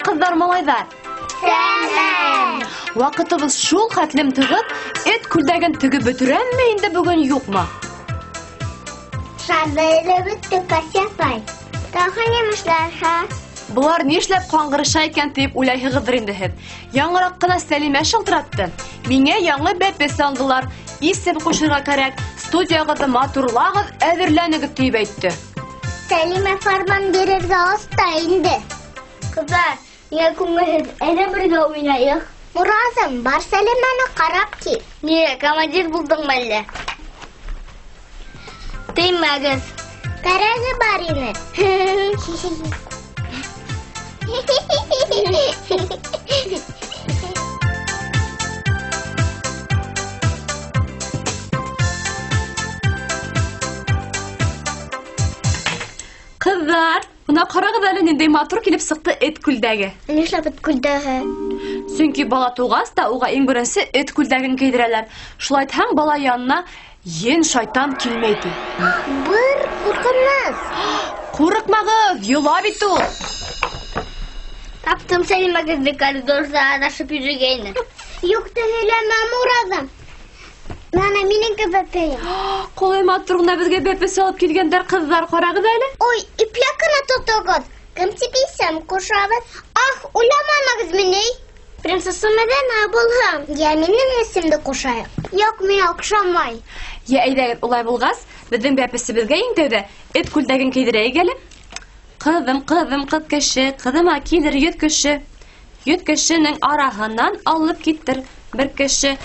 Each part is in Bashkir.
ҡыҙҙар, малайҙар! Сәләм! Ваҡытыбыҙ шул хәтлем тығыҙ, эт күлдәген тегеп бөтөрәмме инде бөгөн, юҡмы? Шарҙы бөттө, Кася апай. Тағы нимә эшләрһә? Былар нишләп ҡаңғырыша икән тип уйлайһығыҙҙыр инде һеҙ. Яңыраҡ ҡына Сәлимә шылтыратты. Миңә яңы бәпес алдылар. Исем ҡушырға кәрәк. Студияғыҙҙы матурлағыҙ, әҙерләнегеҙ тип әйтте. Сәлимә фарман бирергә оҫта инде. Ҡыҙҙар, миңә күңелһеҙ, әйҙә бергә уйнайыҡ. Муразым, бар Сәлимәне ҡарап кил. Ниңә, командир булдыңмы әллә? Теймәгеҙ. Кәрәге бар ине. Ҡыҙҙар, бына ҡарағыҙ әле, ниндәй матур килеп сыҡты эт күлдәге. Нишләп эт күлдәге? Сөнки бала туғас та уға иң беренсе эт күлдәген кейҙерәләр. Шулай итһәң, бала янына ен шайтан килмәй ти. Бер ҡурҡыныс. Ҡурҡмағыҙ, йола бит ул. Таптым Сәлимәгеҙҙе коридорҙа аҙашып йөрөгәйне. Юҡты һөйләмә, Мураҙым. Нана, минең бәпәйем. Ҡалай матур ғына беҙгә бәпес алып килгәндәр, ҡыҙҙар, ҡарағыҙ әле. Ой, ипләп кенә тотоғоҙ. Кем тип исем ҡушабыҙ? Ах, уйламанығыҙмы ни? Принцесса Мәҙәнә булһын. Йә, минең исемде ҡушайыҡ. Юҡ, миңә оҡшамай. Йә, әйҙәгеҙ, улай булғас, беҙҙең бәпесебеҙгә иң тәүҙә эт күлдәген кейҙерәйек әле. Ҡыҙым, ҡыҙым, ҡыҙ кеше, ҡыҙыма килер 100 кеше. 100 кешенең араһынан алып китер бер кеше.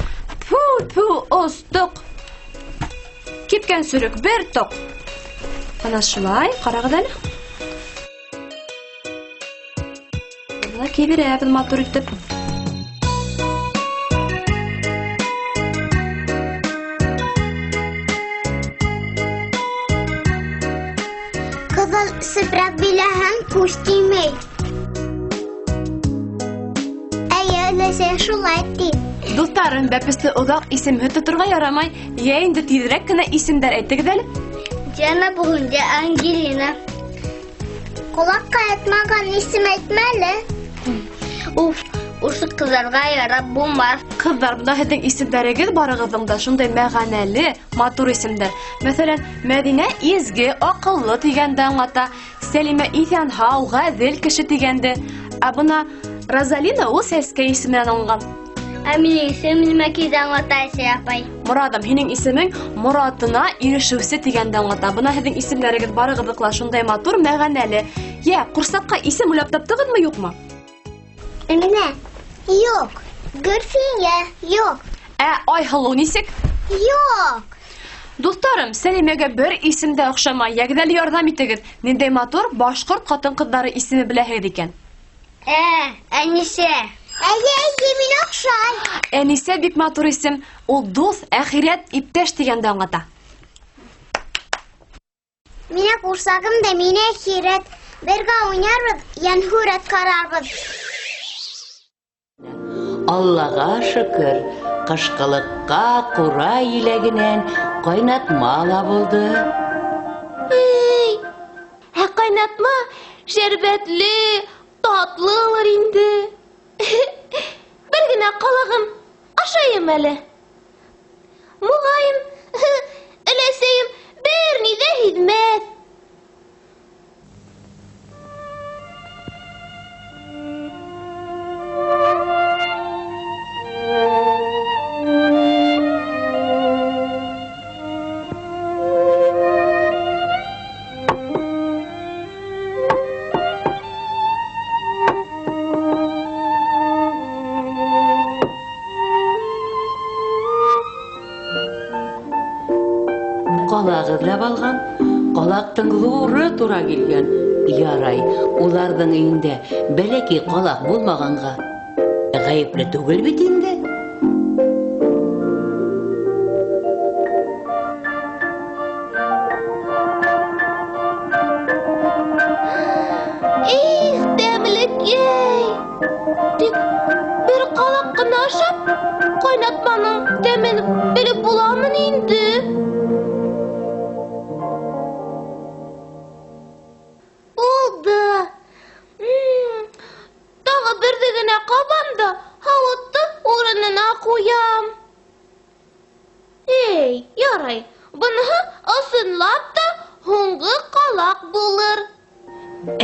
Пү, пү, остоҡ. Кипкән сүрек бер тоҡ. Бына шулай, ҡарағыҙ әле. Бына кейҙерәбеҙ матур итеп. Ҡыҙыл сепрәк биләһәң, күҙ теймәй. Эйе, өләсәй шулай ти. Дуҫтарым, бәпесте оҙаҡ исемһеҙ тоторға ярамай. Йә инде тиҙерәк кенә исемдәр әйтегеҙ әле. Диана булһын, йә Ангелина. Ҡолаҡҡа ятмаған исем әйтмә әле. Уф, ошо ҡыҙҙарға ярап булмаҫ. Ҡыҙҙар, бында һеҙҙең исемдәрегеҙ барығыҙҙың да шундай мәғәнәле, матур исемдәр. Мәҫәлән, Мәҙинә изге, аҡыллы тигәнде аңлата. Сәлимә иҫән-һау, ғәҙел кеше тигәнде. Ә бына Розалина ул сәскә исеменән алынған. Ә минең исемем нимә тигәнде аңлата, әсәй апай? Морадым, һинең исемең моратына ирешеүсе тигәнде аңлата. Бына һеҙҙең исемдәрегеҙ барығыҙҙыҡы ла шундай матур, мәғәнәле. Йә, ҡурсаҡҡа исем уйлап таптығыҙмы, юҡмы? Әминә, юҡ. Гөлфиә, юҡ. Ә Айһылыу нисек? Юҡ. Дуҫтарым, Сәлимәгә бер исем дә оҡшамай. Йәгеҙ әле, ярҙам итегеҙ. Ниндәй матур башҡорт ҡатын-ҡыҙҙары исеме беләһегеҙ икән? Әнисә. Әйе, әйе, мин оҡшай. Әнисә бик матур исем. Ул дуҫ, әхирәт, иптәш тигәнде аңлата. Мине ҡурсағым да мине әхирәт. Бергә уйнарбыҙ, йәнһүрәт ҡарарбыҙ. Аллаға шөкөр, ҡышҡылыҡҡа ҡура еләгенән ҡайнатма ла булды. Эй, ә ҡайнатма шәрбәтле, татлылыр инде. Бер генә ҡалағым ашайым әле. Моғайын, өләсәйем бер ни ҙә һиҙмәҫ. Ҡалаҡ эҙләп алған, ҡалаҡтың ҙуры тура килгән. Ярай, уларҙың өйөндә бәләкәй ҡалаҡ булмағанға ғәйепле түгел бит инде. Их, тәмлекәй! Тик бер ҡалаҡ ҡына ашап, ҡайнатманың тәмен белеп буламы инде? Булды. Эй, ярай, быныһы ысынлап та һуңғы ҡалаҡ булыр.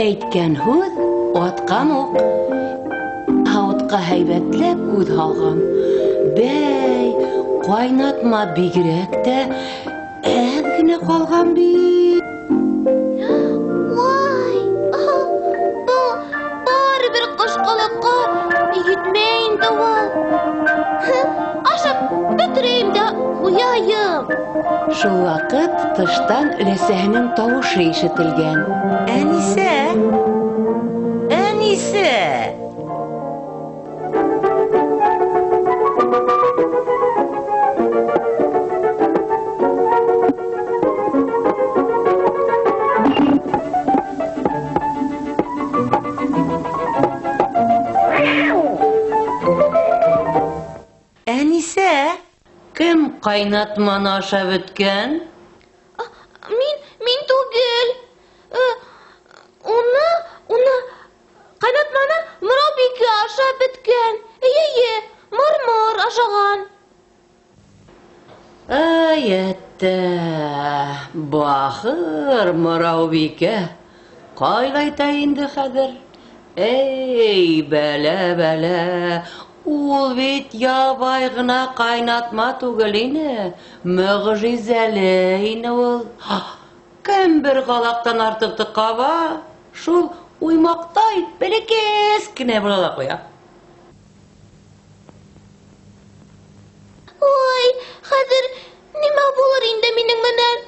Әйткән һүҙ атҡан уҡ. Һауытҡа һәйбәтләп күҙ һалған. Бәй, ҡайнатма бигерәк тә әҙ генә ҡалған бит. Вай, был барыбер ҡош ҡалаҡҡа етмәй инде ул. Ашап бөтөрәйем дә ҡуяйым. Шул ваҡыт тыштан өләсәһенең тауышы ишетелгән. Әнисә! Әнисә! Әнисә! Кем ҡайнатманы ашап бөткән? Мин түгел. Уны ҡайнатманы Мыраубикә ашап бөткән. Эйе, мыр-мыр ашаған. Ай, әттә, бахыр Мыраубикә. Ҡайлайта инде хәҙер? Эй, бәлә, бәлә. Ул бит ябай ғына ҡайнатма түгел ине, мөғжизәле ине ул. Кем бер ҡалаҡтан артыҡты ҡаба, шул уймаҡтай бәләкәс кенә була ла ҡуя. Ой, хәҙер нимә булыр инде минең менән?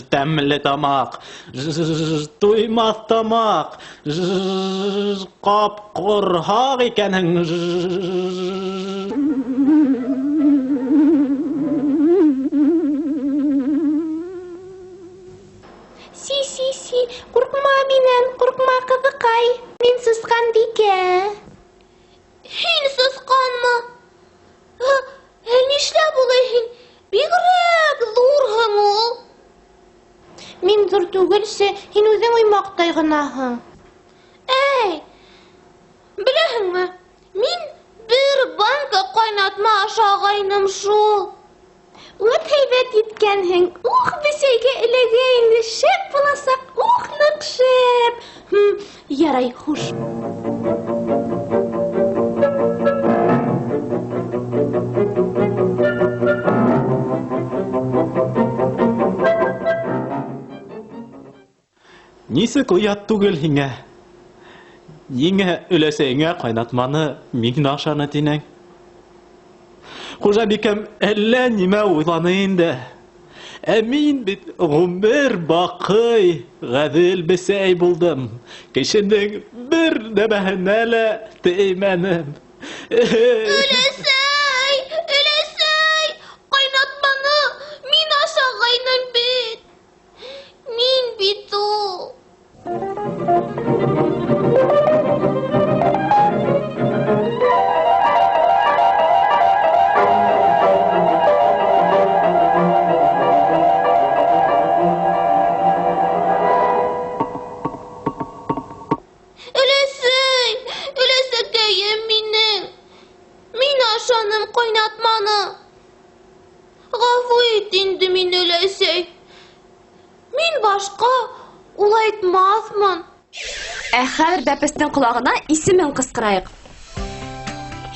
Тәмле тамаҡ, туймаҫ тамаҡ, ҡап-ҡорһаҡ икәнһең. Си-си-си, ҡурҡма минән, ҡурҡма, ҡыҙыҡай. Мин сысҡанбикә. Һин сысҡанмы? Ә нишләп улай һин? Бигерәк ҙурһың ул. Мин ҙур түгелсе, һин үҙең уймаҡтай ғынаһың. Эй, беләһеңме, мин бер банка ҡайнатма ашағайным шул. Ут һәйбәт иткәнһең. Ух, бесәйгә эләгә инде, шәп буласаҡ, ух, ныҡ шәп. Ярай, хуш. Нисек оят түгел һиңә? Ниңә өләсәйеңә ҡайнатманы мин ашаны тинең? Хужабикәм әллә нимә уйланы инде. Ә мин бит ғүмер баҡый ғәҙел бесәй булдым. Кешенең бер нәмәһенә лә теймәнем. Өләсәй, өләсәй, ҡайнатманы мин ашағайным бит. Мин бит ул. Өләсәй, өләсәкәйем минең. Мин ашаным ҡайнатманы. Ғәфү ит инде мине, өләсәй. Мин башҡа улай итмәҫмен. Ә хәҙер бәпестең ҡолағына исемен ҡысҡырайыҡ.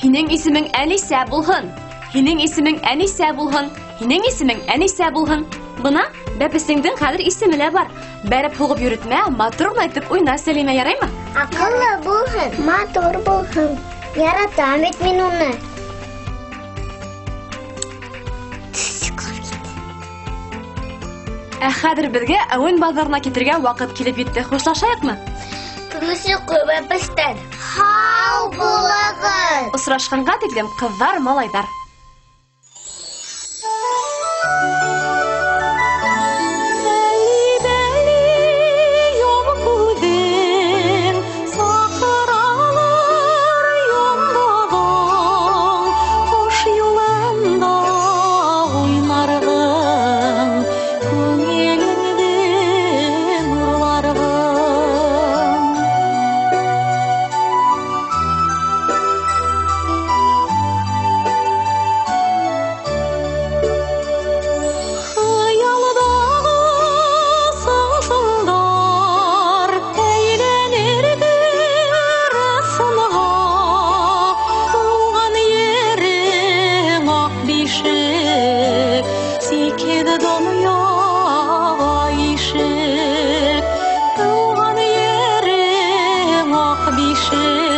Һинең исемең Әнисә булһын. Һинең исемең Әнисә булһын. Һинең исемең Әнисә булһын. Бына бәпесеңдең хәҙер исеме лә бар. Бәреп һуғып йөрөтмә, матур ғына итеп уйна, Сәлимә, яраймы? Аҡыллы булһын, матур булһын. Яратам бит мин уны. Ә хәҙер беҙгә әүен баҙарына китергә ваҡыт килеп етте. Хушлашайыҡмы? Тыныс йоҡо, бәпестәр. Һау булығыҙ! Осрашҡанға тиклем, ҡыҙҙар, малайҙар. Тыуған ерем аҡ бишек.